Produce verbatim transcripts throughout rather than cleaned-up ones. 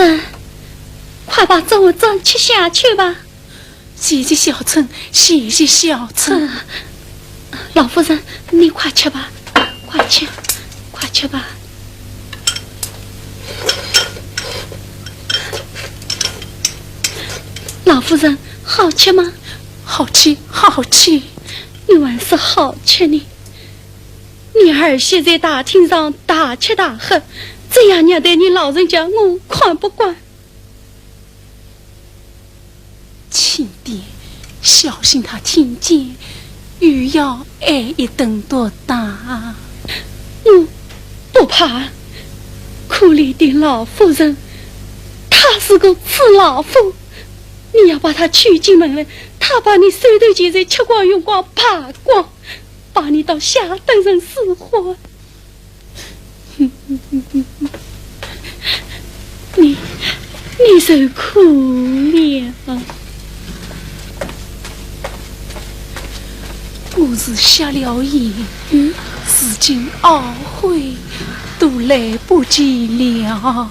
嗯，快把这碗粥吃下去吧。谢谢小春，谢谢小春。嗯，老夫人，你快吃吧，快吃，快吃吧。老夫人，好吃吗？好吃，好吃。你还是好吃呢。你儿媳在大厅上大吃大喝，这样虐待你老人家，我看不惯。轻点，小心她听见，又要挨一顿毒打。我不怕，可怜的老夫人，她是个纸老虎，你要把她娶进门来，她把你手头钱财吃光用光败光，把你倒吓得人死活。你，你受苦了。我是瞎了眼，嗯？如今懊悔都来不及了。啊，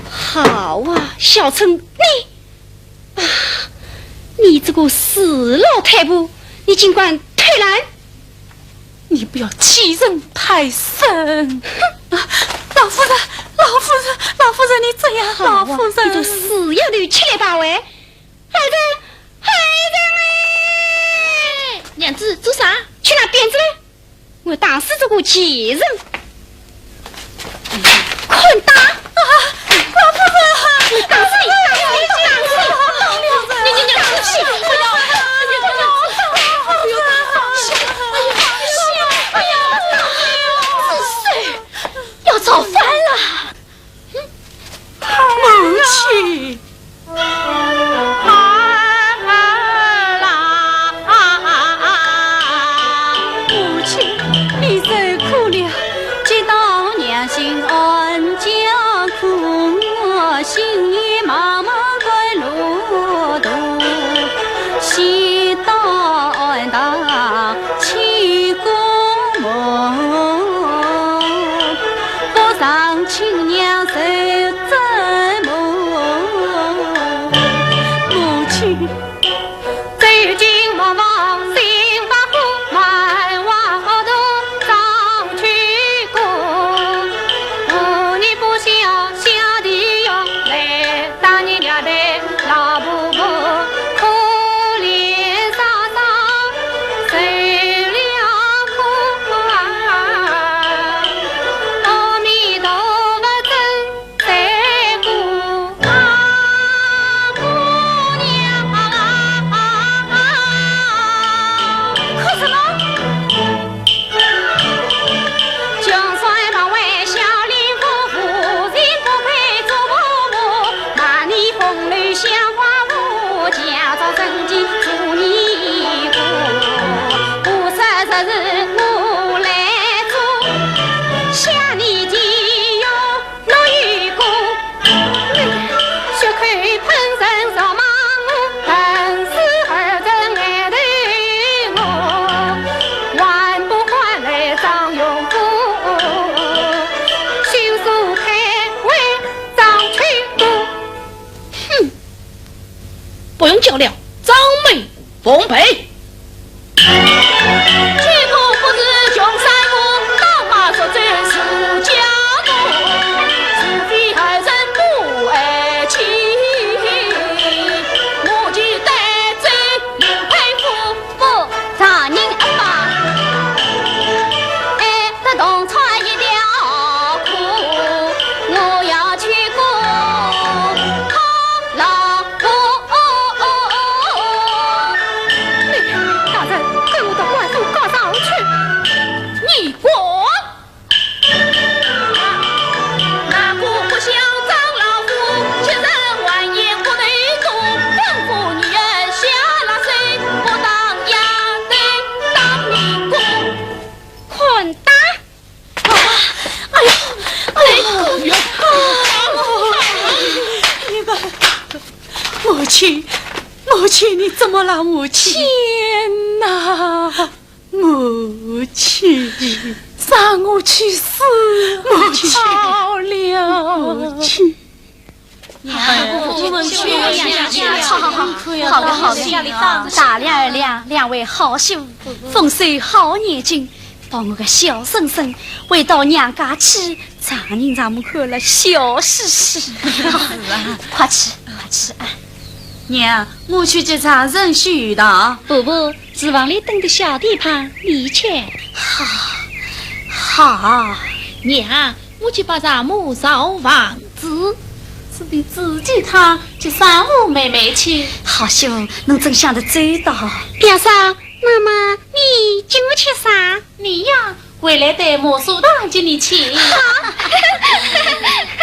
好啊，小春，你，啊，你这个死老太婆，你竟敢偷懒！ 你不要欺人太甚！哼！啊，老夫人，老夫人，老夫人，你这样，好啊，老夫人。你这死丫头，起来吧喂！孩儿，孩儿哎！娘子，做啥？去拿鞭子来，我打死这个贱人！ 快打！啊，老夫人！我打死你，打死你，打死你！你，你，你，你，不要！哎呀，哎呀，哎呀，哎呀，这是要造反了！母亲。 母亲，你受苦了。 母亲。哼，不用叫了，张门奉陪。 老婆。怎么了，母亲？天哪！母亲，让我去死母亲好了。母亲。娘，我们去呀，去呀，好，好，好，好的，好的。大娘二娘，两位好媳妇，丰收好眼睛，把我个小婶婶回到娘家去，丈人丈母看了笑嘻嘻。快去，快去啊！娘，我去给丈人续堂。婆婆， 厨房里等的小地方，你去。好，好。娘，我去把丈母找房子。是你自己趟去三五妹妹去。好媳妇，侬真想得周到。表嫂，那么你跟我去啥？你呀，回来带马苏糖跟你去。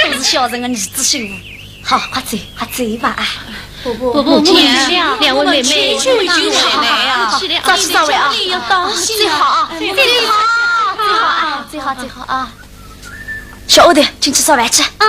都是小人的儿子媳妇。好，快走，快走吧啊！ 婆婆，母亲，两位妹妹，去，去，去，去，去，早些早回啊。要当心啊。最好啊，最好，最好啊，最好，最好啊。小丫头，进去烧饭去。啊。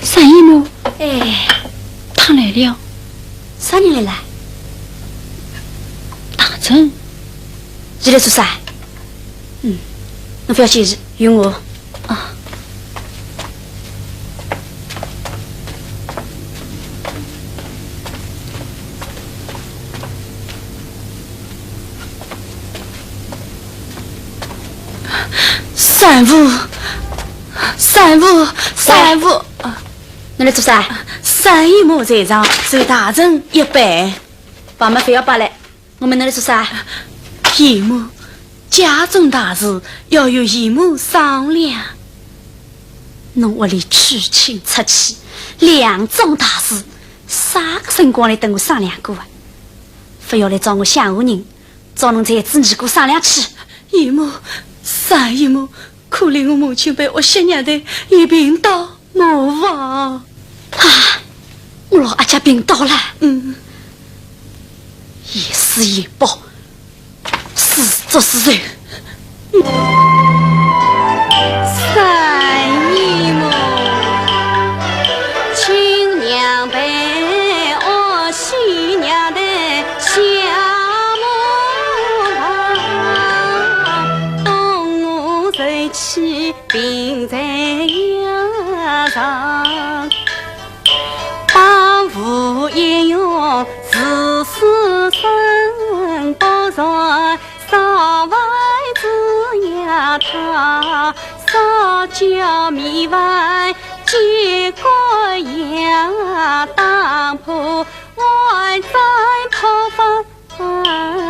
三姨母，哎，她来了。啥人来了？大人。你来做啥？嗯，侬不要介意，有我。啊。 三姨母，三姨母，三姨母。侬来做啥？三姨母在上，受大人一拜。爸妈不要拜了，我们来做啥？姨母，家中大事要有姨母商量。侬屋里娶亲出去，两桩大事，啥个辰光来等我商量过啊？不要来找我乡下人， 找侬才子二哥商量去。姨母，三姨母，可怜我母亲被恶血虐待，已病倒没望。啊，我老阿姐病倒了。嗯。一死一报，自作自受。三姨母，亲娘被恶血虐待， 下马郎，东吴受气病在床上，帮扶一用自私生，不传烧饭子呀汤，烧焦米饭几个呀，打破碗盏破饭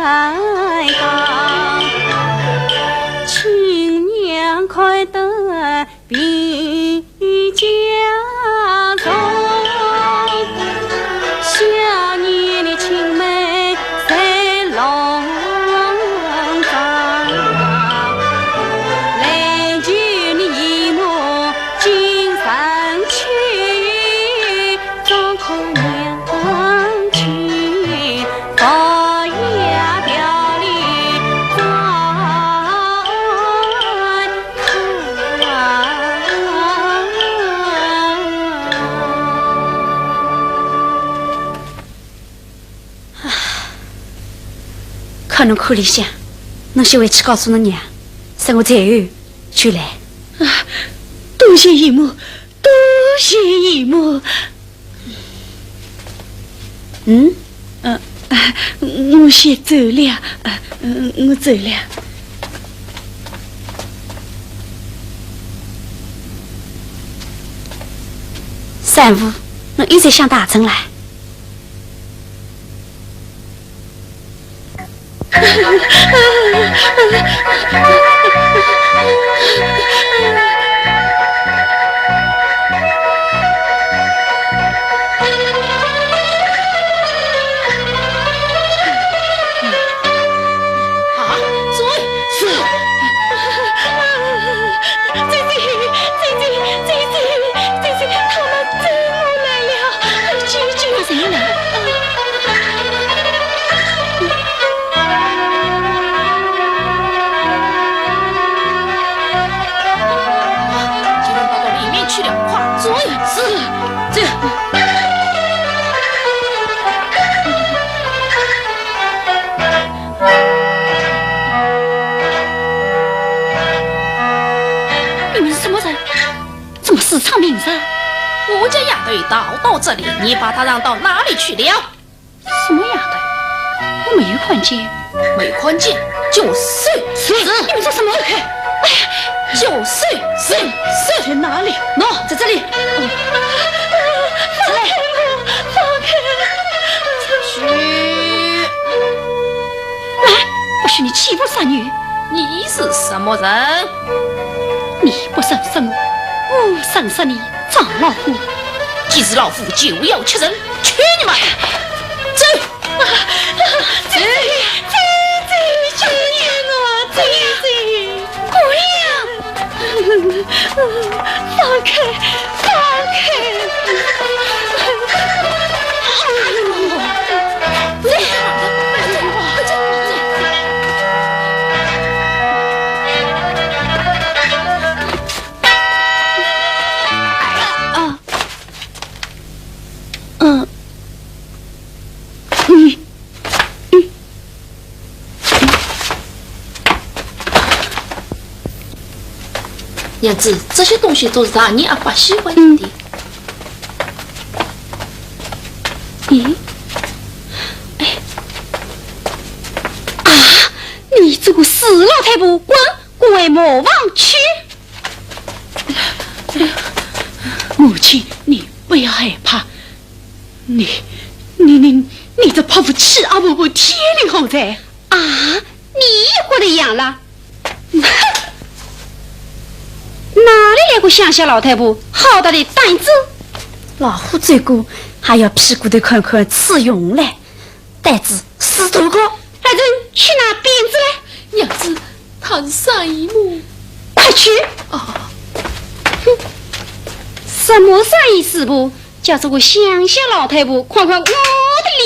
哎呀，亲娘看得比家中，想念的亲妹在笼中，来求你姨母今生去，照顾娘亲。 看侬哭里向，侬先回去告诉侬娘，说我随后就来。啊，多谢姨母，多见姨母。嗯？呃，啊，我先走了，啊，嗯，我走了。三五，我又在想大春了。 啊，追！是。姐姐，姐姐，姐姐，姐姐，他们追我来了，快救救我！他怎么了？啊，请人跑到里面去了，快追！是。这。 你们是什么人？怎么私闯民宅？我家丫头逃到这里，你把她让到哪里去了？什么丫头？我没有看见。没看见？就是。是。你们说什么？走开！哎呀，就是。是。是。在哪里？喏，在这里。出来。放开我！放开我！嘘。 来，不许你欺负三女。你是什么人？你不认识我，我认识你，张老虎。既是老虎，就要吃人，去你妈的！走！走！姐姐，姐姐，救救我，姐姐！ 姑娘，放开，放开！啊，嗯，嗯。 娘子，这些东西都是大年阿爸喜欢的。咦？哎，啊！你这个死老太婆，滚，滚回磨坊去！母亲，你不要害怕，你，你，你，你这泼妇欺阿婆婆，天理何在？ 啊，你也觉得痒了？哼，哪里来个乡下老太婆，好大的胆子！老虎走过，还要屁股头看看，吃用嘞。胆子是大个。儿子，去拿鞭子来。娘子，她是三姨母。快去！啊。哼，什么三姨四婆？ 叫这个乡下老太婆看看我的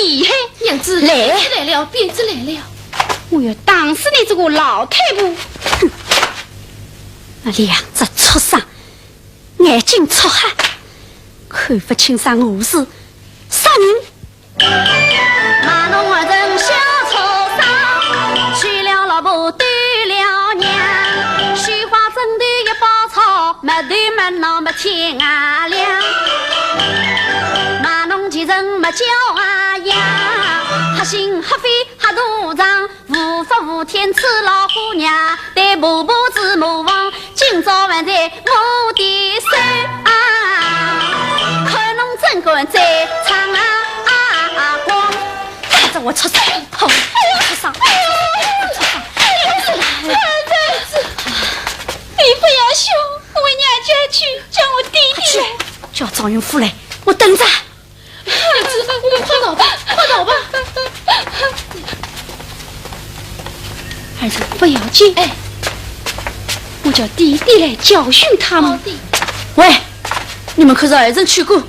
厉害。娘子，来。鞭子来了，鞭子来了。我要打死你这个老太婆！哼，那两只畜生，眼睛戳瞎，看不清啥我是啥人。 这我畜生，畜生，畜生！你不要凶，我回娘家去，叫我爹爹来。叫张云富来，我等着。儿子，我们快逃吧，快逃吧！儿子，不要紧，哎，我叫爹爹来教训他们。好的。喂，你们可是二人去过？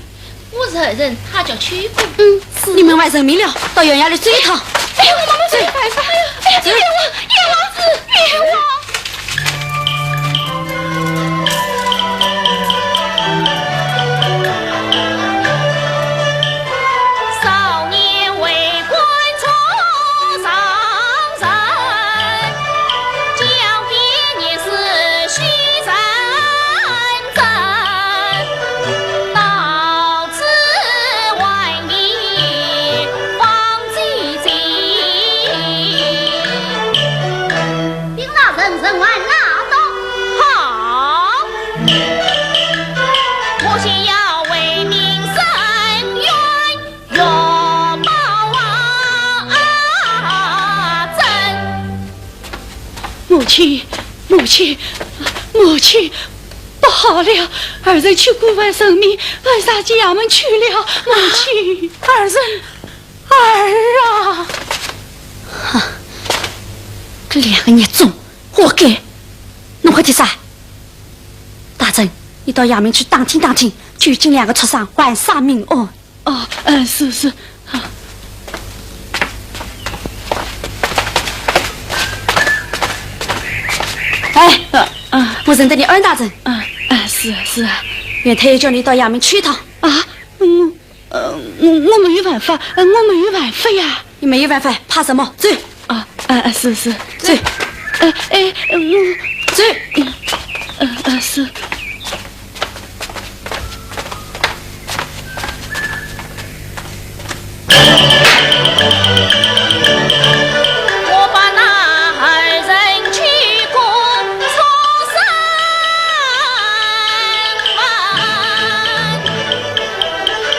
我是二人，他叫秋风。嗯，是。你们外人明了，到县衙里走一趟。哎呀，我们走。哎呀，哎呀，冤枉，冤枉，冤枉！人还拿刀。好，我先要为民伸冤，要报啊，啊，朕。母亲，母亲，母亲，不好了！儿臣去过问神明，被押进衙门去了。母亲，儿臣，儿啊！哼，搿两个孽种，活该！侬快点啥？大人，你到衙门去打听打听，究竟两个畜生犯啥命案？哦，呃，是，是。啊。哎，啊，啊。我认得你，恩大人。啊，啊，是啊，是啊。阮太爷叫你到衙门去一趟。啊，嗯，呃，我，我没有办法，呃，我没有办法呀。你没有办法，怕什么？走。啊，啊，啊，是，是。走。呃，哎，呃，我，走。呃，呃，是。我把那二人去过畜生。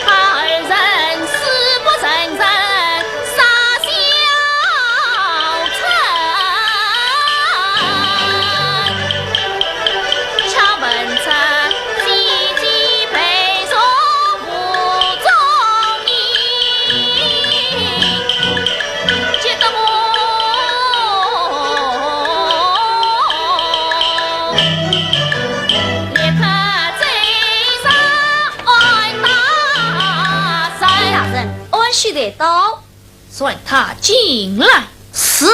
二人死不承认杀小臣，恰闻这姐姐被捉无踪影，急得我 立刻追上安大人。大人，安喜在到。传他进来。是。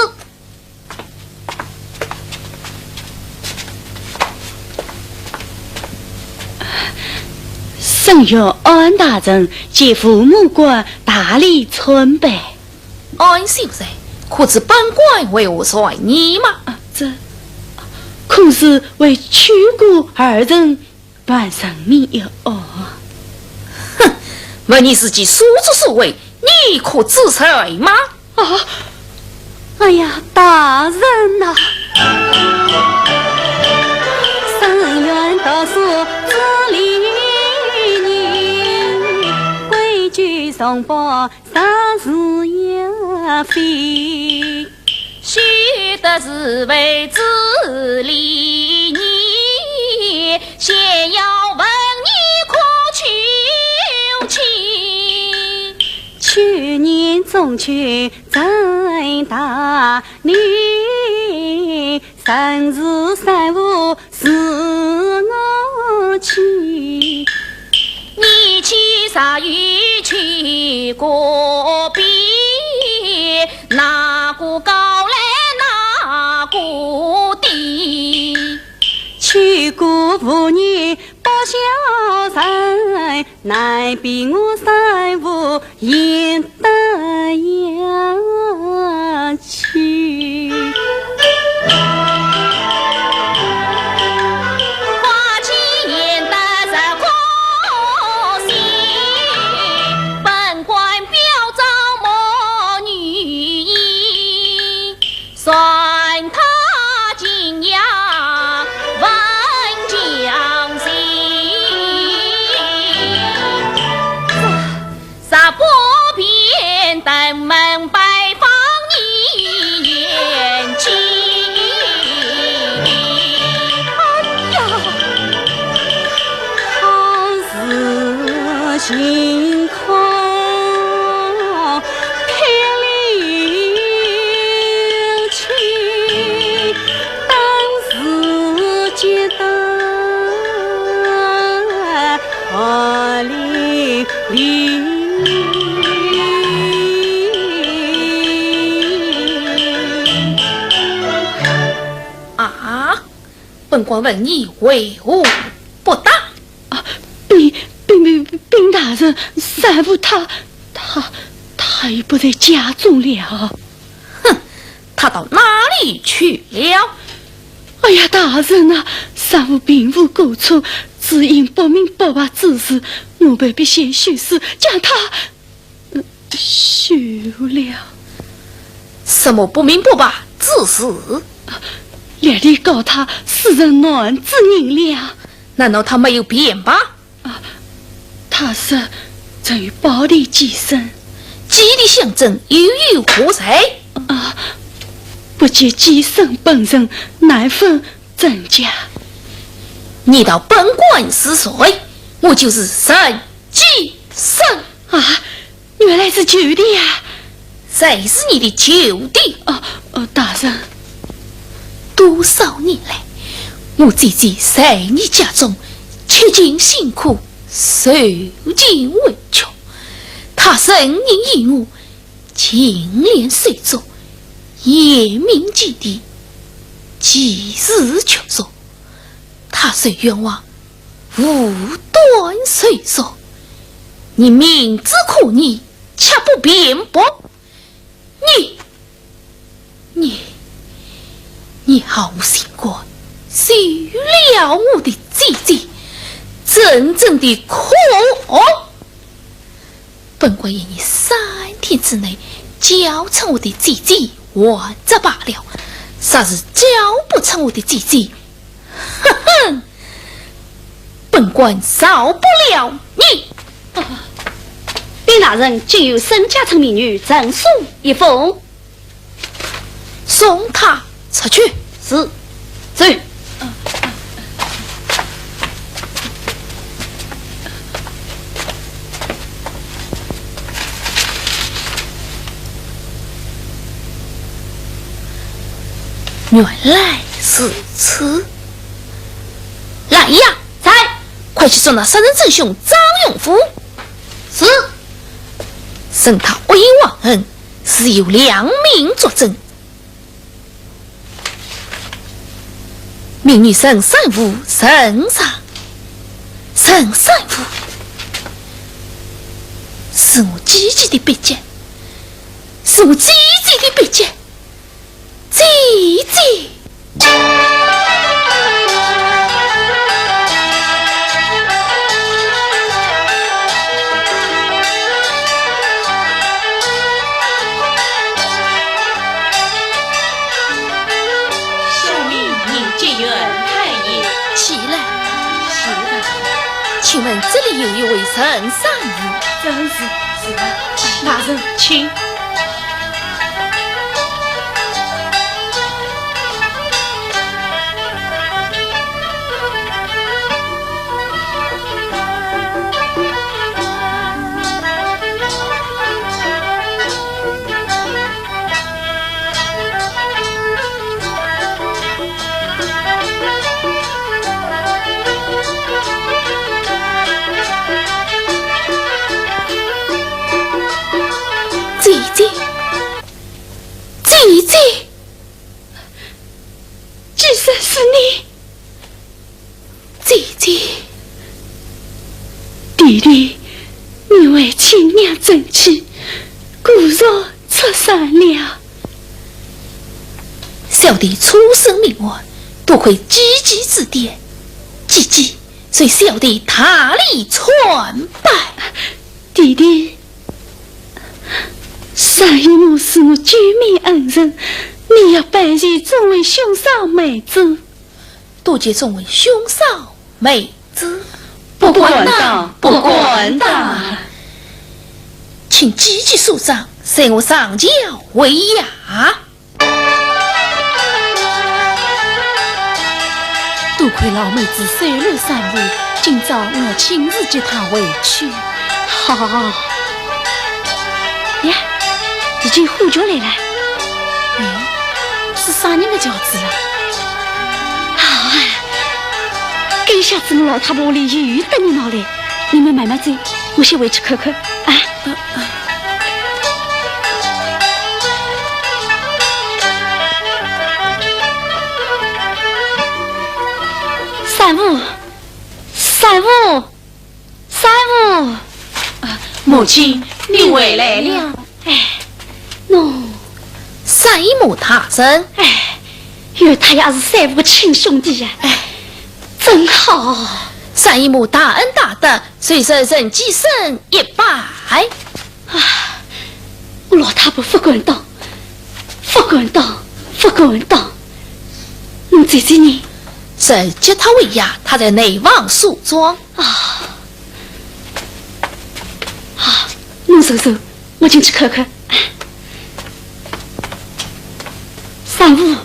沈县安大人见父母官，大礼参拜。 安小姐，可知本官为何传你吗？啊，这，恐是为秋官二人办神明一案。哼，问你自己所作所为，你可知罪吗？啊，哎呀，大人呐！沈县读书知礼仪，规矩从不 啥事也非。须得是为知礼仪，先要问你可求情。去年中秋在大理，正是三五 是我妻。你妻早已去过别，哪个高来哪个低。去过无你不孝人， 难比我三五贤德呀去。花前贤德是个性，本官表彰母女也。 传他景阳文将军。若不便，登门拜访你言情。哎呀，好事情 空开了去，当时觉得汗淋漓。啊，本官问你为何不答？ 啊，禀，禀，禀，禀大人，三五他，他，他已不在家中了。哼，他到哪里去了？哎呀，大人啊，三五并无过错，只因不明不白之事，我被笔仙许氏将他 休了。什么不明不白之事？略略告他私人男子人了。难道他没有辩白？啊，他说曾与胞弟寄生。寄的相证又有何罪？啊，不及寄生本人，难分真假。你道本官是谁？我就是沈寄生。啊，原来是舅爹呀！谁是你的舅爹？啊，呃，大人。多少年来，我姐姐在你家中吃尽辛苦，受尽委屈，她任人厌恶， 情愿受辱，也命其地，其死却说，她受冤枉，无端受辱。你明知可疑，却不辩驳。你，你，你好心肝，休了我的姐姐，真正的可恶！ 本官要你三天之内交出我的姐姐还则罢了，若是交不出我的姐姐，哼哼，本官饶不了你。禀大人，今有沈家村民女陈送一封。 送她出去。是。走。原来如此。来呀！在。快去捉拿杀人真凶张永福。是。 说他冤枉，是有两名作证。名女陈三五，陈三，陈三五，是我姐姐的笔迹，是我姐姐的笔迹。 姐姐。小民迎接县太爷。起来。是的。请问这里有一位陈三爷？正是，是的。大人，请。 姐姐，姐姐，既然是你，姐姐。弟弟，你为亲娘争气，骨肉出山了。小弟出身名门，多亏姐姐指点，姐姐 随小弟大力参拜。弟弟，单姨母是我救命恩人，你要拜谢众位兄嫂妹子。多谢众位兄嫂妹子。不敢当，不敢当。请姐姐收账，随我上轿回衙。 多亏老妹子收留三五，今朝我亲自接她回去。好。呀，已经呼叫来了。哎，是啥人的轿子啊？啊，该下子我老太婆屋里又等你闹嘞。你们慢慢走，我先回去看看。啊。 三五，三五，三五。啊，母亲，你回来了。哎，喏。单姨母大人。哎，原来他也是三五的亲兄弟呀。哎，真好。单姨母大恩大德， 谁人沈寄生一拜。啊，我老太婆不敢当，不敢当，不敢当。姐姐呢？人接她回夜，她在内房梳妆。啊。啊，侬坐坐，我进去看看。三五，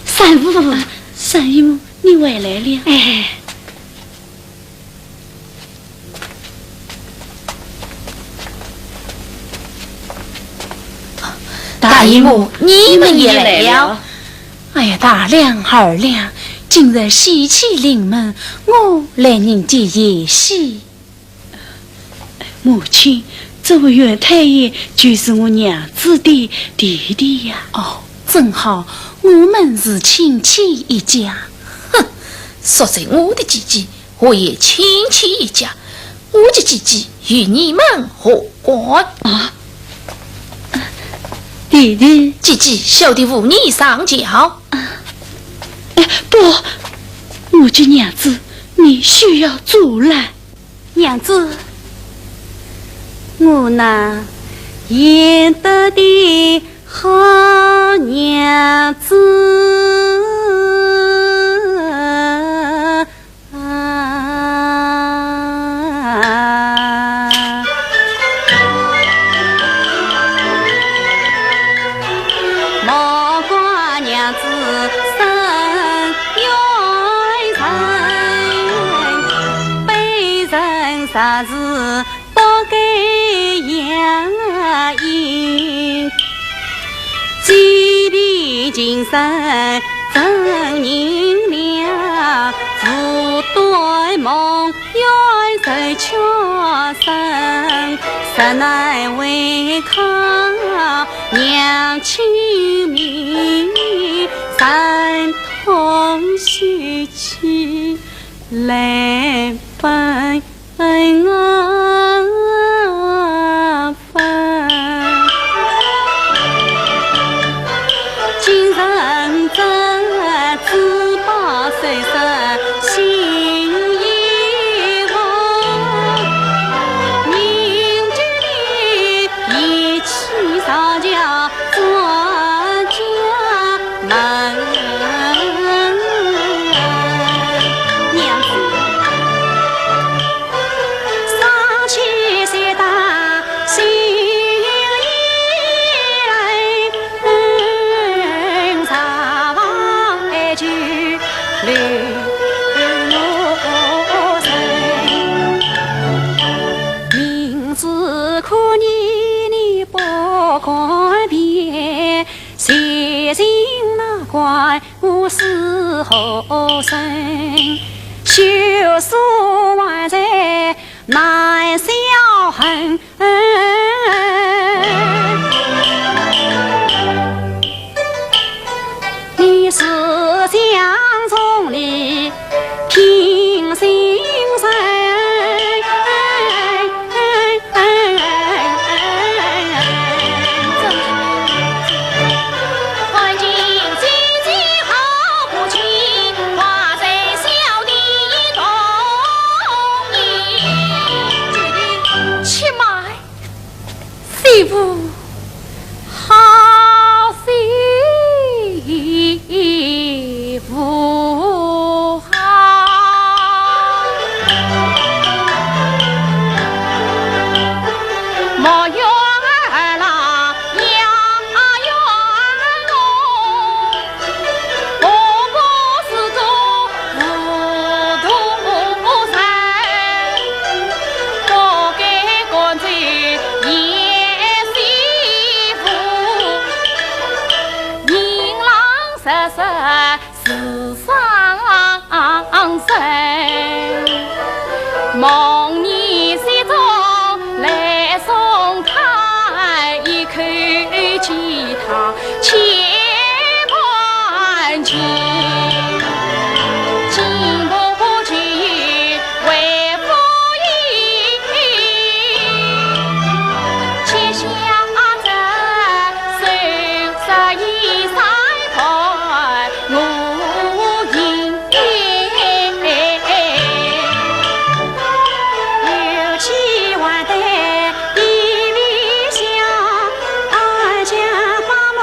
三五。啊，三姨母，你回来了。哎。 大姨母，你们也来了。哎呀，大梁、二梁，今日喜气临门，我来迎接贤婿。母亲，这位袁太爷就是我娘子的弟弟呀。哦，正好，我们是亲戚一家。哼，说是我的姐姐， 我也亲戚一家，我的姐姐与你们何干？啊，弟弟。姐姐，小弟扶你上轿。哎，不，我家娘子，你休要阻拦。娘子，我那贤得的好娘子。 啊，莫怪娘子身冤沉，卑人实是不该扬言。 寄别情深真难了，自断梦冤愁却深，实难违抗娘亲命，忍痛休妻来奔 奔啊奔。今生这只把岁月心已无，凝聚的一气上将 做家门。娘子，上去谢大喜迎来，茶房爱酒留我身。明知故意你不敢变， 前行那关我是何人？休说还在难消恨。你是江中里 平心神。且慢， 媳妇，好媳妇啊。莫怨儿郎呀怨儿郎， 我不是个糊涂人，不该赶走贤媳妇，迎郎入室是伤人。梦里心中来送她一口鸡汤。 千万金，金不不金为夫人，且下这首十一三拜我吟。 有气还得一微笑，二家花木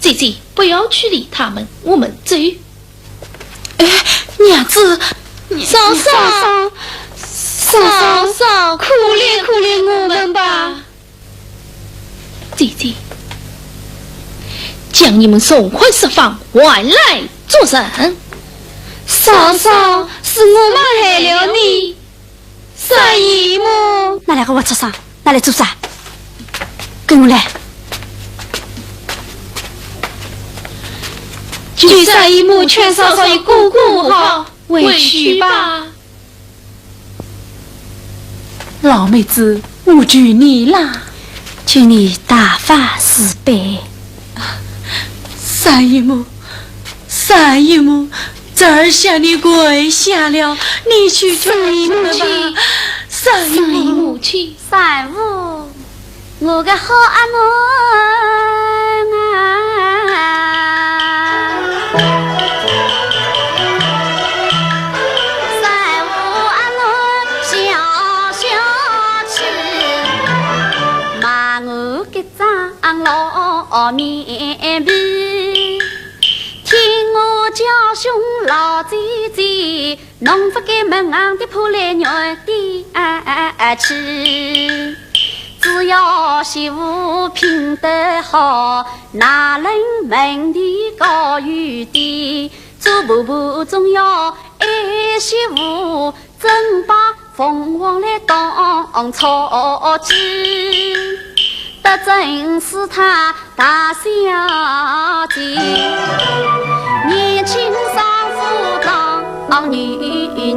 姐姐，不要去理他们，我们走。哎，娘子，嫂嫂，嫂嫂，嫂嫂，可怜可怜我们吧。姐姐，将你们从宽释放，还来做人。嫂嫂，是我们害了你。 三姨母。拿来个活畜生，拿来做啥？跟我来。求三姨母劝嫂嫂与哥哥和好，回去吧。老妹子，我求你啦。求你大发慈悲。三姨母， 三姨母，侄儿向你跪下了，你去救他们吧。三姨母，三姨母。三姨母。三姨母，我个好阿囡啊！三姨母阿囡笑笑去，骂我个张老面皮。 听我叫兄老姐姐，侬勿该问俺的破烂肉的去。只要媳妇品德好，哪能问题高有的？做婆婆总要爱媳妇， 真把凤凰来当草鸡，得真是他大小姐。年轻丈夫当女人，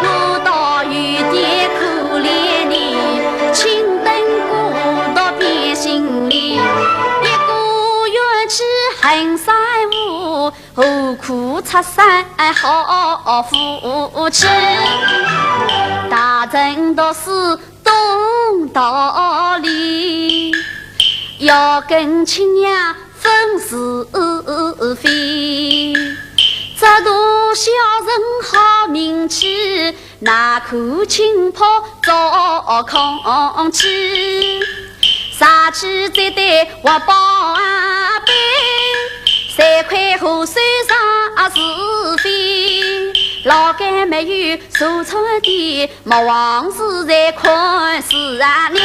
我倒有点可怜你，青灯孤独变心里，一个愿去恨三五， 何苦拆散好夫妻？大人读书懂道理，要跟亲娘分是非。这大小人好名气， 哪可轻拍照空气？杀鸡宰蛋活宝贝，三块五毛算啥是非？老干没有收成的，没王子在看是啊你。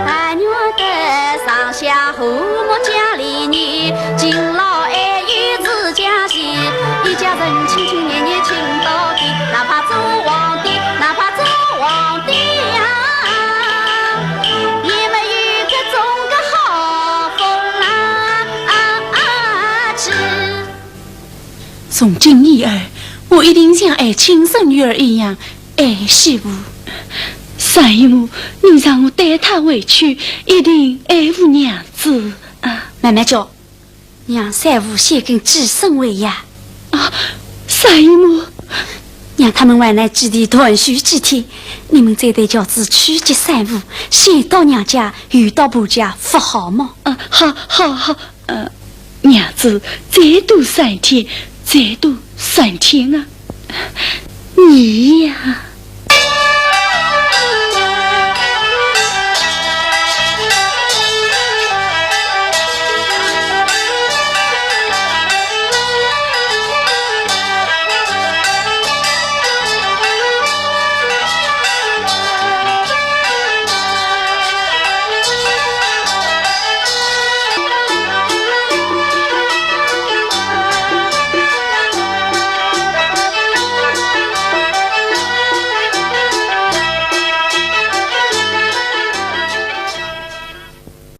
但愿得上下和睦家里呢，敬老爱幼子家齐，一家人亲亲热热亲到底，哪怕做皇帝， 哪怕做皇帝呀，也没有这种个好福啦。从今以后，我一定像爱亲生女儿一样爱媳妇。三姨母，你让我带她回去，一定爱护娘子啊。慢慢叫。 让三五先跟寄生回呀。啊，三姨母。让他们回来寄地团聚几天，你们再带轿子去接三五，先到娘家，后到婆家，不好吗？啊，好，好，好，呃，娘子，再多三天，再多三天啊。你呀。